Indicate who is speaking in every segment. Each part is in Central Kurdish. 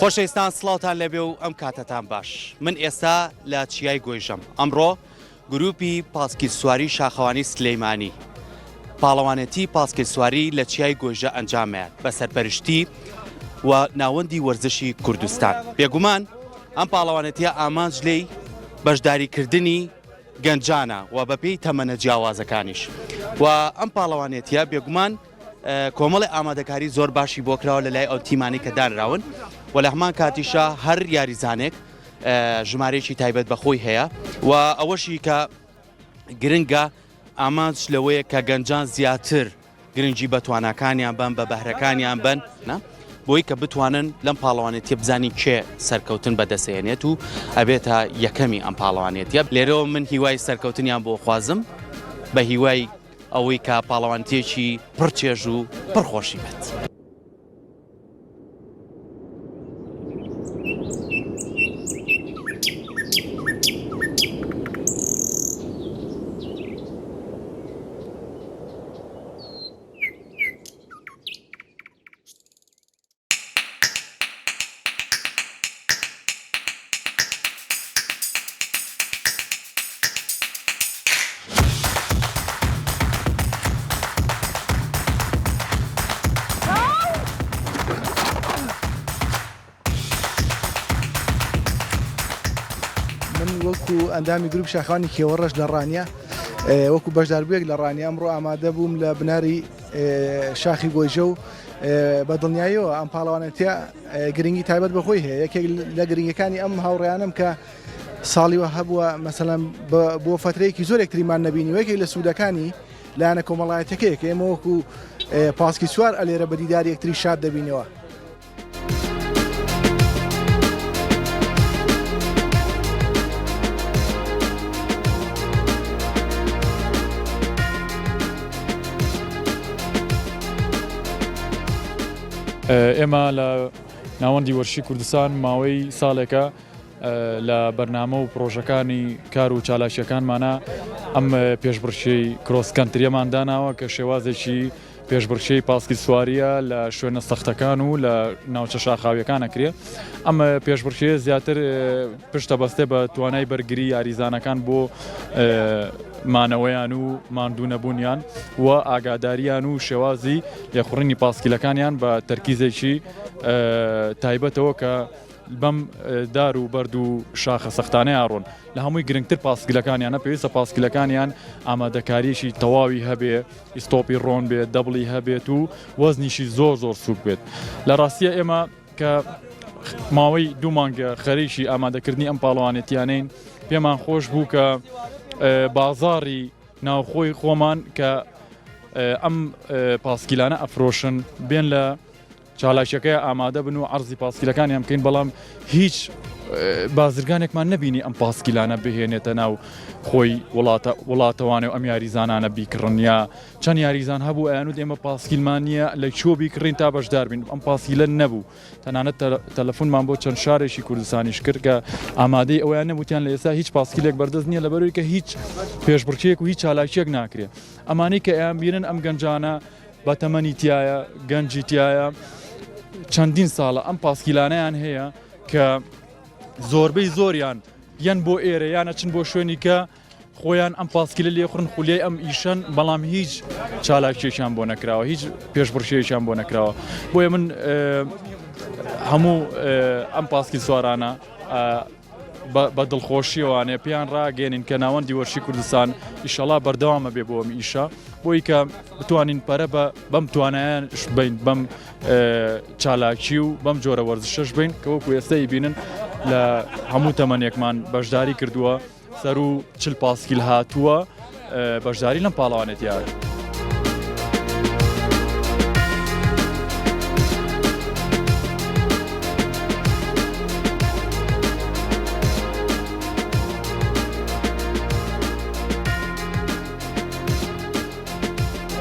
Speaker 1: خۆشەویستان سڵاوتان لێبێ و ئەم کاتەتان باش من ئێستا لە چیای گۆیژەم ئەمڕۆ گروپی پاسکیل سواری شاخەوانی سلەیمانی پاڵەوانێتی پاسکیل سواری لە چیای گۆیژە ئەنجامەیات بە سەرپەرشتی و ناوەندی وەرزشی کوردستان بێگومان ئەم پاڵەوانێتیە ئامانج لێی بەشداریکردنی گەنجانە و بەپێی تەمەنە جیاوازەکانیش و ئەم پاڵەوانێتیە بێگومان کۆمەڵی ئامادەکاری زۆر باشی بۆ کراوە لە لای ئەو تیمانی کە دانراون و لە هەمان کاتیشا هەر یاریزانێک ژمارەیەکی تایبەت بە خۆی هەیە و ئەوەشی کە گرنگە ئامانج لەوەیە کە گەنجان زیاتر گرنگی بە تواناکانیان بن بە بەهرەکانیان بن بۆی کە بتوانن لەم پاڵەوانێتیە بزانین کێ سەرکەوتن بەدەسێنێت و ئەبێتە یەکەمی ئەم پاڵەوانێتیە لێرەوە من هیوای سەرکەوتنیان بۆ خوازم بە هیوای ئەوەی کە پاڵەوانتیەکی پڕ چێژ و پڕ خۆشی بێت.
Speaker 2: من وەکو ئەندامی گروپ شاخانی کێوەڕەش لە ڕانیە وەکو بەشداربوویەک لە ڕانیە ئەمڕۆ ئامادە بووم لە بناری شاخی گۆیژە و بە دڵنیاییەوە ئەم پاڵەوانێتیە گرنگی تایبەت بە خۆی هەیە یەکێک لە گرنگەکانی ئەم هاوڕێیانم کە ساڵی وە هەبووە مەسەلەن بۆ فترەیەکی زۆر یەکتریمان نەبینی یەکێک لە سوودەکانی لایەنە کۆمەڵایەتەکەیە کە ئێمە وەکو پاسکی سوار ئەلێرە بە دیداری یەکتری شاد دەبینەوە.
Speaker 3: ئێمە لە ناوەندی وەرشی کوردستان ماوەی ساڵێکە لە بەرنامە و پرۆژەکانی کار و چالاکیەکانمانە ئەم پێشبڕکێی cross country یەمان داناوە کە شێوازێکی پێشبڕکێی پاسکیل سواریە لە شوێنە سەختەکان و لە ناوچە شاخاویەکان ئەکرێ ئەم پێشبڕکێ زیاتر پشتە بەستێ بە توانای بەرگری یاریزانەکان بۆ مانەوەیان و ماندوو نەبوونیان و ئاگاداریان و شێوازی لێخوڕینی پاسکیلەکانیان بە تەرکیزێکی تایبەتەوە کە بەم دار و بەرد و شاخە سەختانەیا ڕۆن. لە هەمووی گرنگتر پاسکیلەکانیانە، پێویستە پاسکیلەکانیان ئامادەکارییەکی تەواوی هەبێ، ئیستۆپی ڕۆن بێت، دەبڵی هەبێت و وەزنیشی زۆر زۆر سووک بێت. لە ڕاستیە ئێمە کە ماوەی دوو مانگە خەریکی ئامادەکردنی ئەم پاڵەوانێتیانەین، پێمان خۆش بوو کە بازاڕی ناوخۆی خۆمان کە ئەم پاسکیلانە ئەفرۆشن بێن لە چالاکیەکەی ئامادە بن و عەرزی پاسکیلەکانیان بکەین بەڵام هیچ بازرگانێکمان نەبینی ئەم پاسکیلانە بهێنێتە ناو خۆی وڵاتە وڵاتەوانێ و ئەم یاریزانانە بیکڕن یا چەند یاریزان هەبوو ئەیانوت ئێمە پاسکیلمان نییە لە کوێ بیکڕین تا بەشدار بین ئەم پاسکیلە نەبوو تەنانەت تەلەفۆنمان بۆ چەند شارێکی کوردستانیش کرد کە ئامادەی ئەویان نەبووتیان لە ئێستا هیچ پاسکیلێک بەردەست نییە لەبەرەوەی کە هیچ پێشبڕکێک و هیچ چالاکیەک ناکرێت ئەمانەی کە ئەیان بینن ئەم گەنجانە بە تەمەنی تایە گەنجی تایە چەندین ساڵە ئەم پاسکیلانەیان هەیە کە زۆربەی زۆریان یان بۆ ئێرە یانە چن بۆ شوێنی کە خۆیان ئەم پاسکیلە لێخورن خولیای ئەم ئیشەن بەڵام هیچ چالاکیێکیان بۆ نەکراوە هیچ پێشبڕکێیان بۆ نەکراوە بۆیە من هەموو ئەم پاسکیل سوارانە بە دڵخۆشیەوانێ پێیان ڕاگەێنین کە ناوەندی وەرشی کوردستان ئیشەڵا بەردەوامە بێ بۆ ئەم ئیشە بۆی کە بتوانین پەرە بە بەم توانایان بین بەم چالاکی و بەم جۆرە وەرزشەش بین کە وەکو ئێستا بینن لە هەموو تەمەنێکمان بەشداری کردووە سەر و چل پاسکیل هاتووە بەشداری لەم پاڵەوانێتیە.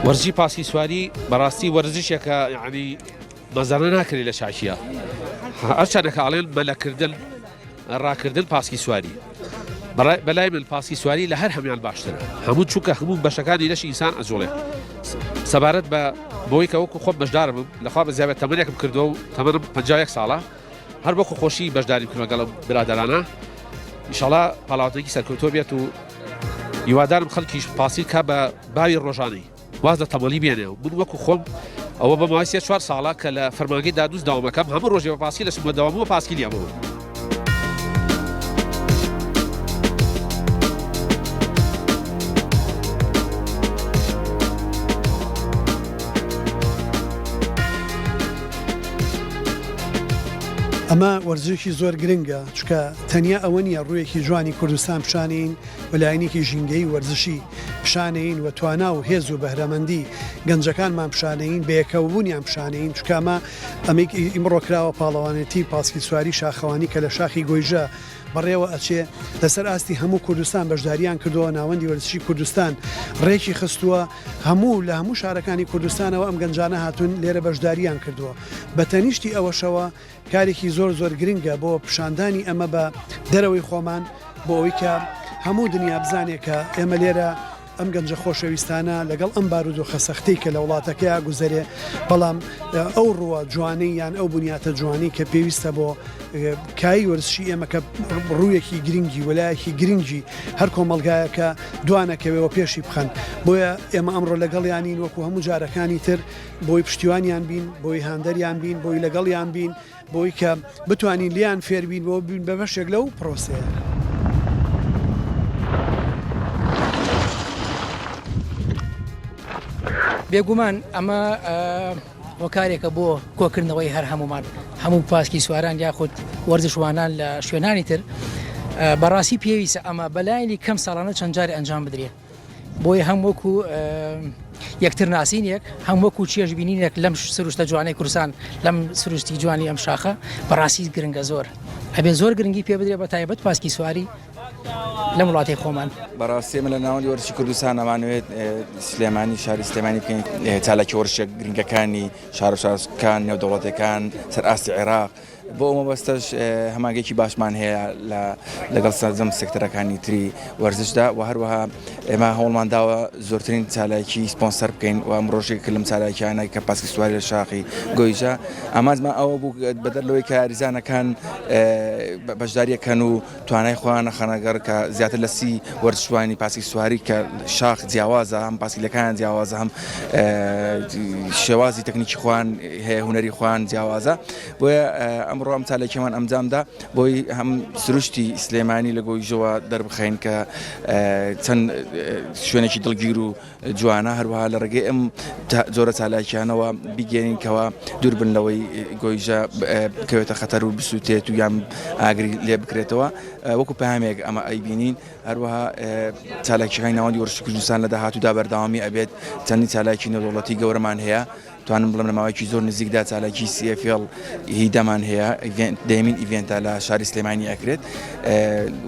Speaker 4: وەرزشی پاسکی سواری بەڕاستی وەرزشێکە یعنی مەزانە ناکرێت لە چاکیە هەرچەنەکە ئەڵێن مەلەکردن ڕاکردن پاسکی سواری بەلای من پاسکی سواری لە هەر هەمان باشترە هەموو چووکە هەموو بەشەکانی لەشی ئینسان ئەجوڵێ سەبارەت بە بۆی کە وەکو خۆم بەشدارم لەخوا بەزیابێت تەمەنێکم کردووە و تەمەنم 51 ساڵە. هەر وەکو خۆشی بەشداری بکەم لەگەڵ برادەرانە ئیشەڵا پاڵاوتنێکی سەرکەوتوو بێت و هیوادارم خەڵکیش پاسیل کا بە باوی ڕۆژانەی واز لە تەمەڵی بێنێ و من وەکو خۆم ئەوە بە ماوەی سێ چوار ساڵە کە لە فەرمانگەی دادوس داوامەکەم هەموو ڕۆژێ بە پاسکیل ئەچمە دەوامەوە پاسکیلی ئەمەوە.
Speaker 5: ئەمە وەرزشێکی زۆر گرنگە چونکە تەنیا ئەوە نییە ڕوویەکی جوانی کوردستان پیشانین و لایەنێکی ژینگەیی وەرزشی پیشانەین و توانا و هێز و بەهرەمەندی گەنجەکانمان پیشانەین بەیەکەوەبوونیان پیشانەین چونکە ئەمە ئەمەی ئیمڕۆ کراوە پاڵەوانێتی پاسکیلسواری شاخەوانی کە لە شاخی گۆیژە بەڕێوە ئەچێ لەسەر ئاستی هەموو کوردستان بەشداریان کردووە ناوەندی وەرزشی کوردستان ڕێکی خستووە هەموو لە هەموو شارەکانی کوردستانەوە ئەم گەنجانە هاتوون لێرە بەشداریان کردووە بە تەنیشتی ئەوەشەوە کارێکی زۆر زۆر گرنگە بۆ پیشاندانی ئەمە بە دەرەوەی خۆمان بۆ ئەوەی کە هەموو دنیا بزانێ کە ئێمە لێرە ئەم گەنجە خۆشەویستانە لەگەڵ ئەم بارودۆخە سەختەی کە لە وڵاتەکەیا گوزەرێ بەڵام ئەو ڕووە جوانەی یان ئەو بنیاتە جوانی کە پێویستە بۆ کایی وەرزشی ئێمە کە ڕوویەکی گرنگی وەلایەکی گرنگی هەر کۆمەڵگایەکە دوانەکەوێەوە پێشی بخەن بۆیە ئێمە ئەمڕۆ لەگەڵیانین وەکو هەموو جارەکانی تر بۆی پشتیوانیان بین، بۆی هاندەریان بین، بۆی لەگەڵیان بین، بۆی کە بتوانین لێیان فێربین بۆ ببین بە بەشێک لەو پرۆسەیە.
Speaker 6: بێگومان ئەمە هۆکارێکە بۆ کۆکردنەوەی هەر هەمومان هەموو پاسکی سواران یاخود وەرزشوانان لە شوێنانی تر بەڕاستی پێویستە ئەمە بەلایەنی کەم ساڵانە چەند جارێ ئەنجام بدرێت. بۆیە هەم وەکو یەکتر ناسینێک هەم وەکو چێژ بینینێک لەم سروشتە جوانەی کوردستان لەم سروشتی جوانی ئەم شاخە بەڕاستی گرنگە زۆر ئەبێ زۆر گرنگی پێ بدرێ بە تایبەت پاسکی سواری لەم وڵاتی خۆمان.
Speaker 7: بەڕاستی ئێمە لە ناوەندی وەرزشی کوردستان ئەمانەوێت سلێمانی شاری سلێمانی بکەین چالاکی وەرزشیە گرنگەکانی شار و شارۆچکەکان نێودەوڵەتیەکان سەر ئاستی عێراق بۆ ئەو مەبەستەش هەماگەیەکی باشمان هەیە لە لەگەڵ سەرجەم سێکتەرەکانی تری وەرزشدا و هەروەها ئێمە هەوڵمان داوە زۆرترین چالاکی سپۆنسەر بکەین و ئەمڕۆش یەکێک لەم چالاکیانە کە پاسکی سواری لە شاخی گۆیژە ئامانجمان ئەوە بوو بەدەر لەوەی کە یاریزانەکان بەشداریەکەن و توانای خۆیان نەخەنەگەڕ کە زیاتر لە سی وەرزشوانی پاسکی سواری کە شاخ جیاوازە هەم پاسکیلەکان جیاوازە هەم شێوازی تەکنیکی خۆیان هەیە هونەری خۆیان جیاوازە بۆیە ئەمڕۆ ئەم چالاکیەمان ئەنجامدا بۆی هەم سروشتی سلێمانی لە گۆیژەوە دەربخەین کە چەند شوێنێکی دڵگیر و جوانە هەروەها لە ڕێگەی ئەم جۆرە چالاکیانەوە بیگەێنین کەوا دوور بن لەوەی گۆیژە بکەوێتە خەتەر و بسووتێت و یان ئاگری لێ بکرێتەوە وەکو پامێک ئەمە ئەیبینین هەروەها چالاکیەکانی ناوەندی وەرزشی کوردستان لە داهاتوودا بەردەوامی ئەبێت چەندین چالاکی نێودەوڵەتی گەورەمان هەیە توانم بڵێم لە ماوەیەکی زۆر نزیکدا چالاکی CFL هی دەمان هەیە دەیەمین event ە لە شاری سلێمانی ئەکرێت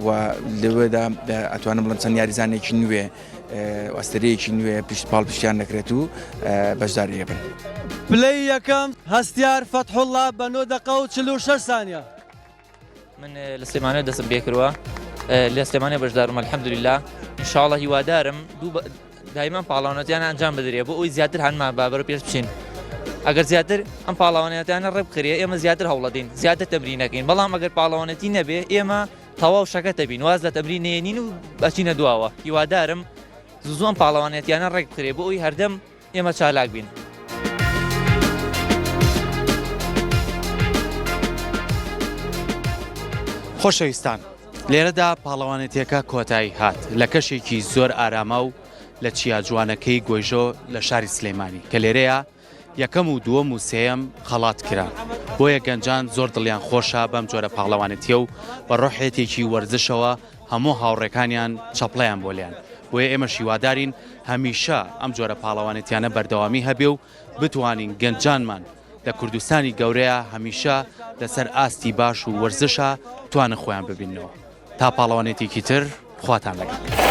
Speaker 7: و لەوێدا ئەتوانم بڵێم چەند یاریزانێکی نوێ ئەستێرەیەکی نوێ پشت پاڵپشتیان دەکرێت و بەشداری ئەبن.
Speaker 8: پلەی یەکەم هەستیار فەتحوڵا بە نۆ دەقە و 46 سانیە.
Speaker 9: من لە سلێمانیەوە دەستم پێکردووە لە سلێمانی بەشدارم الحمدلله ان شاء الله هیوادارم دوو دایما پاڵاوانەتیان ئەنجام بدرێ بۆ ئەوی زیاتر هەنمان با بەرەو پێش بچین ئەگەر زیاتر ئەم پاڵاوانەتیانە ڕێ بخرێ ئێمە زیاتر هەوڵەدەین زیاتر تەمرینەکەین بەڵام ئەگەر پاڵەوانەتی نەبێ ئێمە تەواو شەکەتە بین واز لە تەمرین نێنین و ئەچینە دواوە هیوادارم زوو زوو ئەم پاڵەوانێتیانە ڕێک بخرێ بۆ ئەوی هەردەم ئێمە چالاک بین.
Speaker 1: خۆشەویستان لێرەدا پاڵەوانێتیەکە کۆتایی هات لە کەشێکی زۆر ئاراما و لە چیا جوانەکەی گۆیژۆ لە شاری سلەیمانی کە لێرەیە یەکەم و دووەم و سێیەم خەڵات کران بۆیە گەنجان زۆر دڵیان خۆشە بەم جۆرە پاڵەوانێتیە و بە ڕۆحێتێکی وەرزشەوە هەموو هاوڕێکانیان چەپڵەیان بۆ لێن بۆیە ئێمەش هیوادارین هەمیشە ئەم جۆرە پاڵەوانێتیانە بەردەوامی هەبێ و بتوانین گەنجانمان لە کوردستانی گەورەیا هەمیشە لەسەر ئاستی باش و وەرزشا توانن خۆیان ببیننەوە تا پاڵەوانێتیکی تر خواتان لەگەڵ.